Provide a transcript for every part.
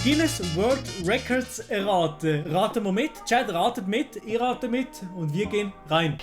Guinness World Records erraten. Raten wir mit, Chat ratet mit, ihr ratet mit und wir gehen rein.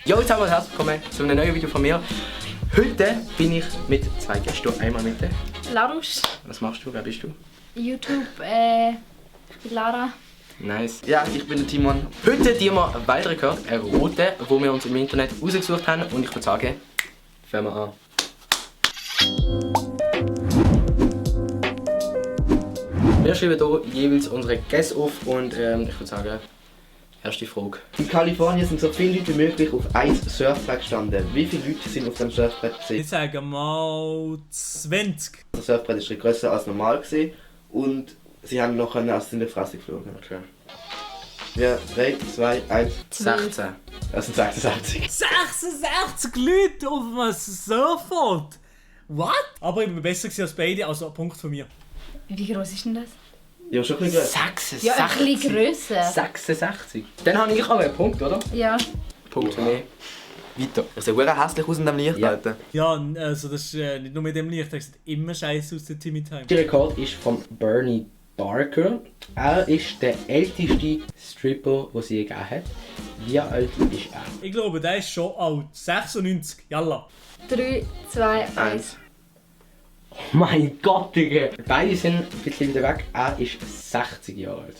Jo, jetzt haben wir herzlich willkommen zu einem neuen Video von mir. Heute bin ich mit zwei Gästen. Einmal mit dir. Larus. Was machst du? Wer bist du? YouTube, ich bin Lara. Nice. Ja, ich bin der Timon. Heute die wir weiter gehört, erraten, wo wir uns im Internet rausgesucht haben. Und ich würde sagen, fangen wir an. Wir schreiben hier jeweils unsere Guess auf und ich würde sagen, erste Frage. In Kalifornien sind so viele Leute wie möglich auf einem Surfbrett gestanden. Wie viele Leute sind auf dem Surfbrett Ich gesehen? sage mal 20. Das Surfbrett war grösser als normal gewesen und sie haben noch aus der Fresse geflogen. Okay. Ja, 3, 2, 1. 16. Das sind 66. 66 Leute auf einem Surfboard! What? Aber ich bin besser als beide, also ein Punkt von mir. Wie groß ist denn das? Ja, schon ein bisschen grösser. 66. Ja, ein bisschen grösser. 66. Dann habe ich auch einen Punkt, oder? Ja. Punkt für mich. Weiter. Er sieht wirklich hässlich aus in diesem Licht, Ja. Alter. Ja, also das ist nicht nur mit dem Licht, er sieht immer scheiße aus der Timmy Time. Der Rekord ist von Bernie Barker. Er ist der älteste Stripper, den sie je gegeben hat. Wie alt ist er? Ich glaube, der ist schon alt. 96, jalla. 3, 2, 1. Oh mein Gott, Digga! Beide sind ein bisschen wieder weg. Er ist 60 Jahre alt.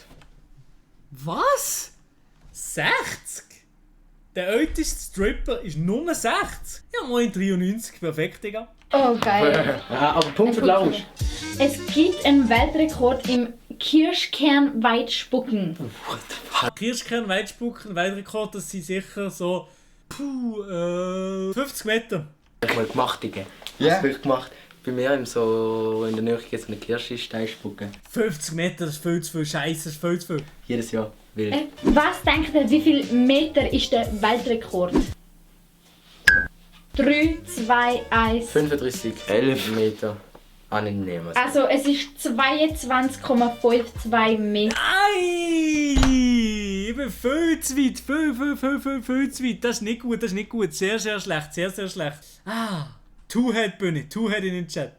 Was? 60? Der älteste Stripper ist nur 60? Ja, moin 93, perfekt, Digga. Oh, geil. Ja, aber Punkt für Lausch. Es gibt einen Weltrekord im Kirschkern-Weitspucken. Kirschkern, Weitspucken, Weltrekord, das sind sicher so... 50 Meter. Ich habe mal gemacht, Digga. Ja. Was habe ich gemacht? Bei mir in der Nähe gibt es eine Kirschstein spucken. 50 Meter, das ist viel zu viel Scheiße, das ist viel zu viel. Jedes Jahr. Wild. Was denkt ihr, wie viel Meter ist der Weltrekord? 3, 2, 1. 35 11 Meter. Annehmen. Also es ist 22,52 Meter. Ei! Ich bin viel zu weit, viel zu weit. Das ist nicht gut, das ist nicht gut. Sehr, sehr schlecht, sehr, sehr schlecht. Ah, Two-Head bin ich, Two-Head in den Chat.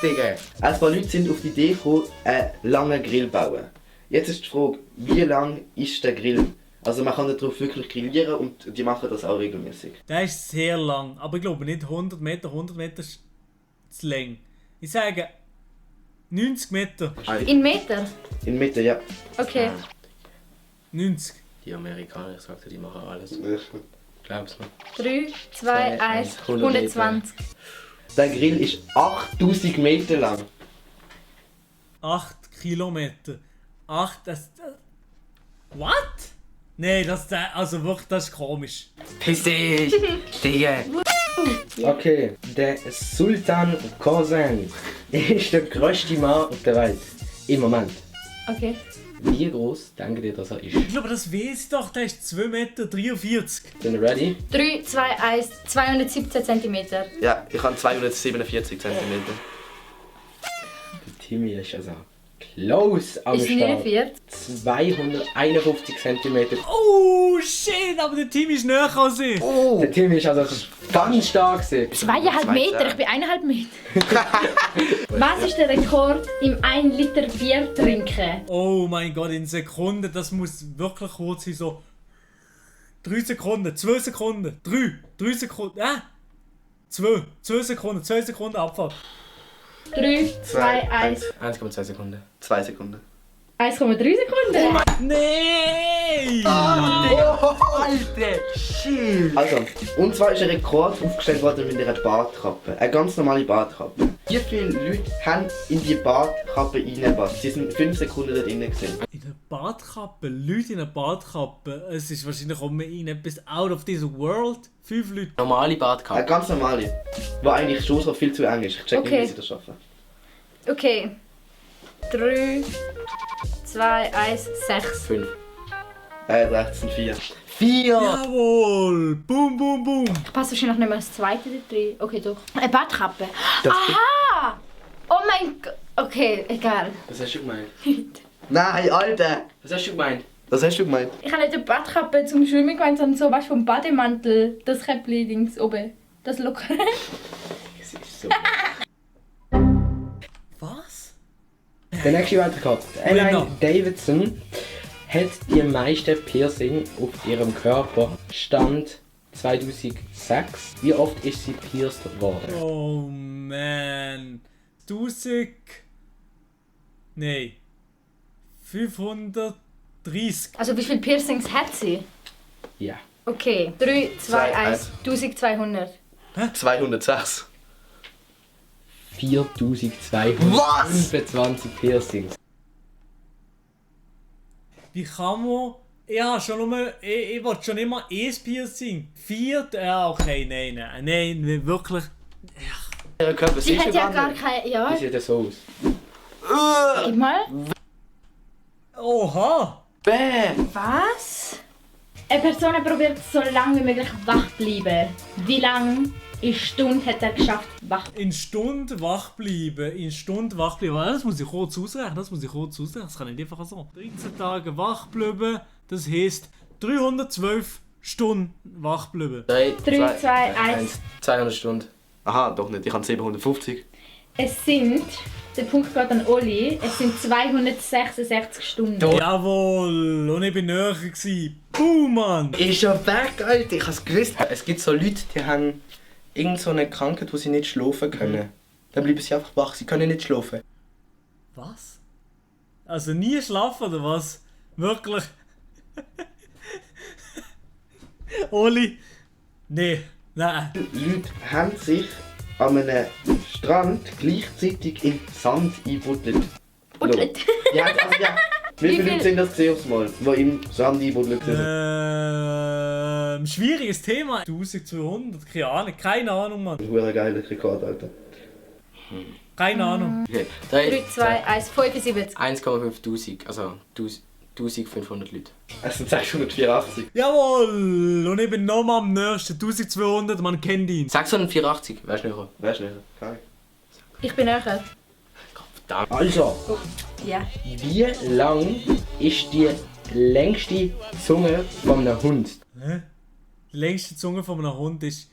Digga. Ein paar Leute sind auf die Idee gekommen, einen langen Grill zu bauen. Jetzt ist die Frage, wie lang ist der Grill? Also man kann darauf wirklich grillieren und die machen das auch regelmäßig. Der ist sehr lang, aber ich glaube nicht 100 Meter. 100 Meter ist zu lang. Ich sage 90 Meter. In Meter? In Mitte, ja. Okay. 90. Die Amerikaner, ich sagte, die machen alles. Glaub's mir. 3, 2, 1. 120. Der Grill ist 8000 Meter lang. 8 Kilometer. 8, What? Nee, also wirklich, das ist komisch. Piss dich! Digga! Okay, der Sultan Qasim ist der grösste Mann auf der Welt. Im Moment. Okay. Wie groß denkt ihr, dass er ist? Ich glaube, das weiß ich doch, der ist 2,43 Meter. Sind ihr ready? 3, 2, 1. 217 cm. Ja, ich habe 247 cm. Der Timmy ist also close am Ist Start. 49. 251 cm. Oh shit, aber der Team ist näher als ich. Der Timmy ist also ganz stark gewesen. 2,5 Meter, ich bin 1,5 Meter. Was ist der Rekord im 1 Liter Bier trinken? Oh mein Gott, in Sekunden, das muss wirklich kurz sein, so 3 Sekunden, 2 Sekunden, 3 Sekunden, 2 Sekunden Abfahrt. 3, 2, 1. 1,2 Sekunden. 2 Sekunden. 1,3 Sekunden. Nein! Alter, shit! Also, und zwar ist ein Rekord aufgestellt worden mit einer Bartkappe. Eine ganz normale Bartkappe. Wie viele Leute haben in die Bartkappe reingepasst? Sie sind 5 Sekunden da drinnen gewesen. In einer Badkappe, Leute in einer Badkappe, es ist wahrscheinlich auch mehr in etwas out of this world. 5 Leute. Normale Eine Bartkappe. ganz normale, die eigentlich schon so viel zu eng ist. Ich check Okay. nicht, wie sie das schaffen. Okay. 3, 2, 1, 6. 5. 3 sind 4. 4! Jawohl! Boom, boom, boom! Passt wahrscheinlich nicht mehr das zweite da drin. Okay, doch. Eine Badkappe. Das Aha! Oh mein Gott. Okay, egal. Was hast du gemeint? Nein, Alter! Was hast du gemeint? Was hast du gemeint? Ich habe nicht eine Badkappe zum Schwimmen gemeint, sondern so was vom Bademantel. Das Käppli-Dings oben. Das lockere. Es ist so. Was? Der nächste Weltrekord. Ellen Davidson hat die meisten Piercing auf ihrem Körper. Stand 2006. Wie oft ist sie pierced worden? Oh man. 1000. Nein. 530. Also wie viele Piercings hat sie? Ja. Okay. 3, 2, 1. 1200. 206. 4225 Piercings. Wie kann man... Ich wollte schon immer ein Piercing. 4... Ja, okay, nein, wirklich... Ihr Körper Sie ist hat ja gar keine... Ja, Wie sieht das so aus? gib mal. Oha! Bäh! Was? Eine Person probiert so lange wie möglich wach zu bleiben. Wie lange in Stunde hat er geschafft, wach zu bleiben? In Stunde wach bleiben. Das muss ich kurz ausrechnen. Das kann ich nicht einfach so. 13 Tage wach bleiben. Das heisst 312 Stunden wach bleiben. 3, 3, 2, 1. 200 Stunden. Aha, doch nicht. Ich habe 750. Es sind, der Punkt geht an Oli, es sind 266 Stunden. Jawohl! Und ich bin näher gewesen. Boom, Mann! Ist ja weg, Alter. Ich hab's gewusst. Es gibt so Leute, die haben irgend so eine Krankheit, wo sie nicht schlafen können. Dann bleiben sie einfach wach. Sie können nicht schlafen. Was? Also nie schlafen oder was? Wirklich? Oli? Nee. Nein. Leute haben sich an einem Strand gleichzeitig in Sand einbuddelt. Buddelt. Ja, also ja. Wie viele Leute sind das gesehen aufs Mal, die im Sand einbuddelt sind? Schwieriges Thema. 1200, keine Ahnung, Mann. Das ist ein geiler Rekord, Alter. Keine Ahnung. Okay. 3, 2, 1, 75. 1,5 also 1500 Leute. Es sind 684. Jawohl! Und ich bin nochmal am nächsten. 1200, man kennt ihn. 684, weißt du nicht? Weißt du nicht? Keine. Ich bin näher. Also, Ja. wie lang ist die längste Zunge von einem Hund? Hä? Die längste Zunge von einem Hund ist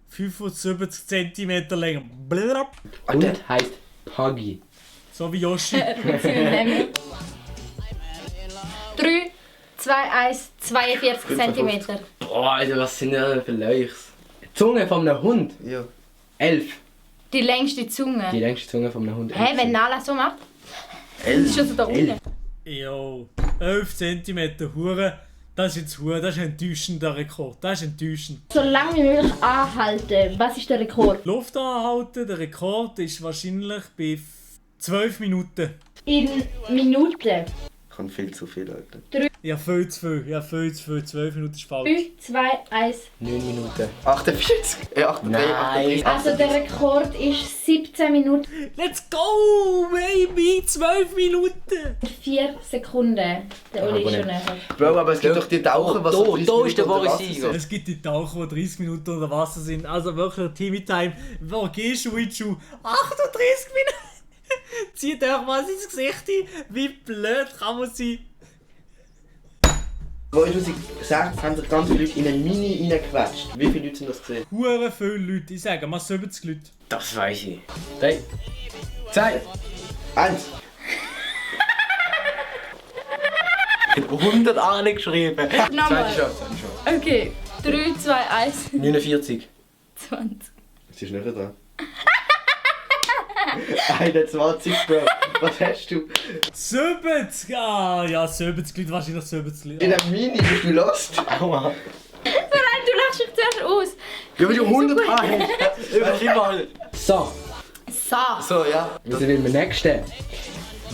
75 cm länger. Blablabla. Hund heisst Puggy. So wie Yoshi. 3, 2, 1, 42 cm. Boah, Alter, was sind das für Leuchs? Zunge von einem Hund? Ja. 11. Die längste Zunge. Die längste Zunge von einem Hund. Hä, wenn Nala so macht? Das ist schon so da unten. Jo, 11 cm Hure. Das ist jetzt Hure, das ist ein enttäuschender Rekord. Das ist enttäuschend. So lange wie möglich anhalten. Was ist der Rekord? Luft anhalten, der Rekord ist wahrscheinlich bei 12 Minuten. In Minuten. Ich kann viel zu viel, Alter. Ja, viel zu viel. 12 Minuten ist falsch. 3, 2, 1. 9 Minuten. 48? Ja, 48. Nein. Also der Rekord ist 17 Minuten Let's go, baby! 12 Minuten! 4 Sekunden. Der Oli ist schon näher. Bro, aber es gibt doch die Taucher, was Da- so 30 da ist der Minuten unter Boris Wasser Sieger. sind. Es gibt die Taucher, die 30 Minuten unter Wasser sind. Also wirklich Timmy Time. Wo gehst du in die Schuhe? 38 Minuten! Zieht euch was ins Gesicht ein. Wie blöd kann man sein? 2006 haben sich ganz viele Leute in eine Mini reingequetscht. Wie viele Leute sind das gesehen? Hure viele Leute. Ich sage mal 70 Leute. Das weiß ich. 3, 2, 1. 100 angeschrieben. Nochmal. Schon. Okay. 3, 2, 1. 49. 20. Sie ist nicht dran. 21, Bro. Was hast du? 70! Ah, ja, 70 Leute. Wahrscheinlich 70 Leute. In einer Mini bist du lost? Aua. Nein, du lachst dich zuerst aus. Ja, weil du 100 hast. Überschreib mal. So, So. So, ja. wir sind beim nächsten.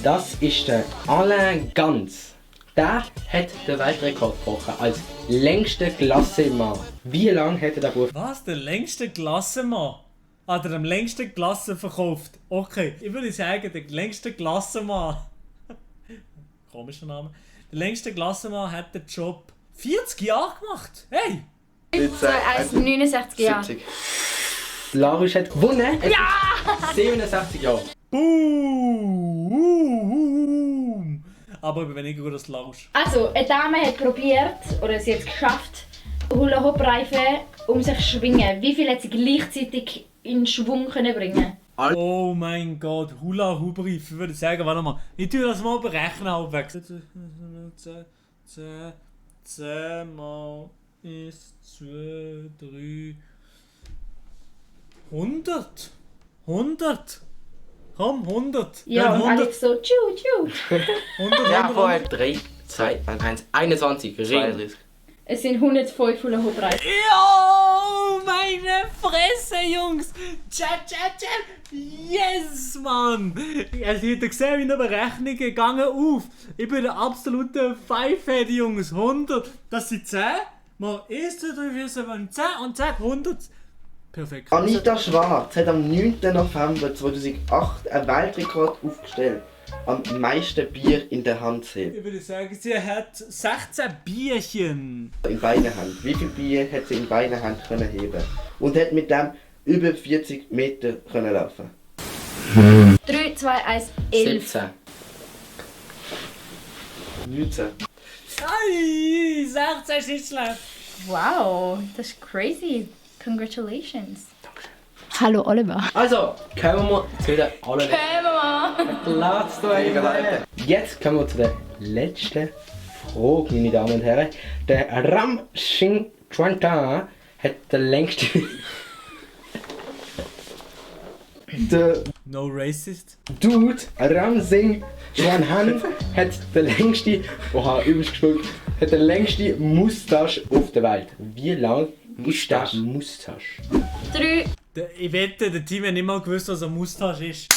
Das ist der Alain Ganz. Der hat den Weltrekord gebrochen als längster Klassemann. Wie lange hat er den Beruf? Was? Der längste Klassenmann? Hat er am längsten Klasse verkauft? Okay, ich würde sagen, der längste Klassenmann. Komischer Name. Der längste Klassenmann hat den Job 40 Jahre gemacht. Hey! 3, 2, 1, 69 Jahre. 70. Larisch hat gewonnen. Ja! 67 Jahre. Boom! Aber ich bin weniger gut als Lausch. Also, eine Dame hat probiert, oder sie hat es geschafft, Hula-Hoop-Reifen um sich zu schwingen. Wie viel hat sie gleichzeitig in Schwung können bringen? Oh mein Gott, Hula Hoop Riff. Ich würde sagen, warte mal. Ich tue das mal berechnen halbwegs. 10 mal 1, 2, 3. 100. 100. Komm, 100. Ja, und 100. Alex so, tschu, tschu. 100, Ja, 100, vorher 3, 2, 1, 21. Ring. 32. Es sind 105 Hula Hoop Reisen. Jo, meine Fresse, Jungs! Yes, Mann! Also, ihr habt gesehen, wie eine Berechnung gegangen auf. Ich bin der absolute Pfeifhead, Jungs. 100, das sind 10. Mal 1, 2, 3, 4, 7, 10 und zack, 100. Perfekt. Anita Schwarz hat am 9. November 2008 einen Weltrekord aufgestellt. Am meisten Bier in der Hand zählt. Ich würde sagen, sie hat 16 Bierchen. In beiden Händen. Wie viel Bier hat sie in beiden Händen können heben? Und hat mit dem über 40 Meter können laufen. 3, 2, 1, 11. 17. 19. Ei, 16 ist nicht schlecht. Wow, das ist crazy. Congratulations. Hallo Oliver. Also, kommen wir zu der allerletzten. Platz da Jetzt kommen wir zu der letzten Frage, meine Damen und Herren. Der Ram Singh Chuantan hat den längsten. Der No racist. Dude, Ram Singh Chuanhan, hat den längsten. Oha, übelst gespielt. Hat den längsten Mustache auf der Welt. Wie lang ist der Mustache? 3, Ich wette, der Team hat nicht mal gewusst, was eine Moustache ist.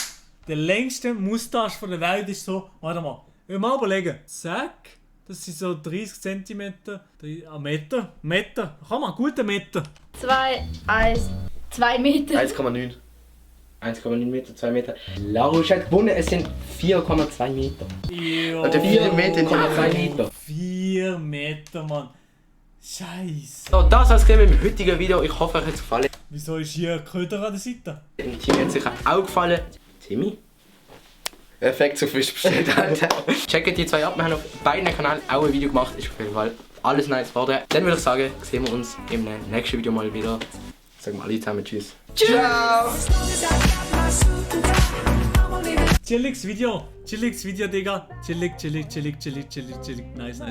Der längste Moustache von der Welt ist so. Warte mal. Ich will mal überlegen. Zack. Das sind so 30 cm. Ein Meter. Meter. Komm mal, guter Meter. 2, 1, 2 Meter. 1,9. 1,9 Meter, 2 Meter. Larusch hat gewonnen, es sind 4,2 Meter. Jo. Und der 4 Meter in 4,2 Meter. 4 Meter, Mann. Scheiße. So, das war's mit dem heutigen Video. Ich hoffe, euch hat es gefallen. Wieso ist hier ein Köder an der Seite? Dem Team hat es sicher auch gefallen. Timmy? Effekt zu Fisch bestellt, Alter. Checkt die zwei ab. Wir haben auf beiden Kanälen auch ein Video gemacht. Ist auf jeden Fall alles nice geworden. Dann würde ich sagen, sehen wir uns im nächsten Video mal wieder. Sagen wir alle zusammen Tschüss. Ciao! Chilliges Video, Digga. Chillig. Nice.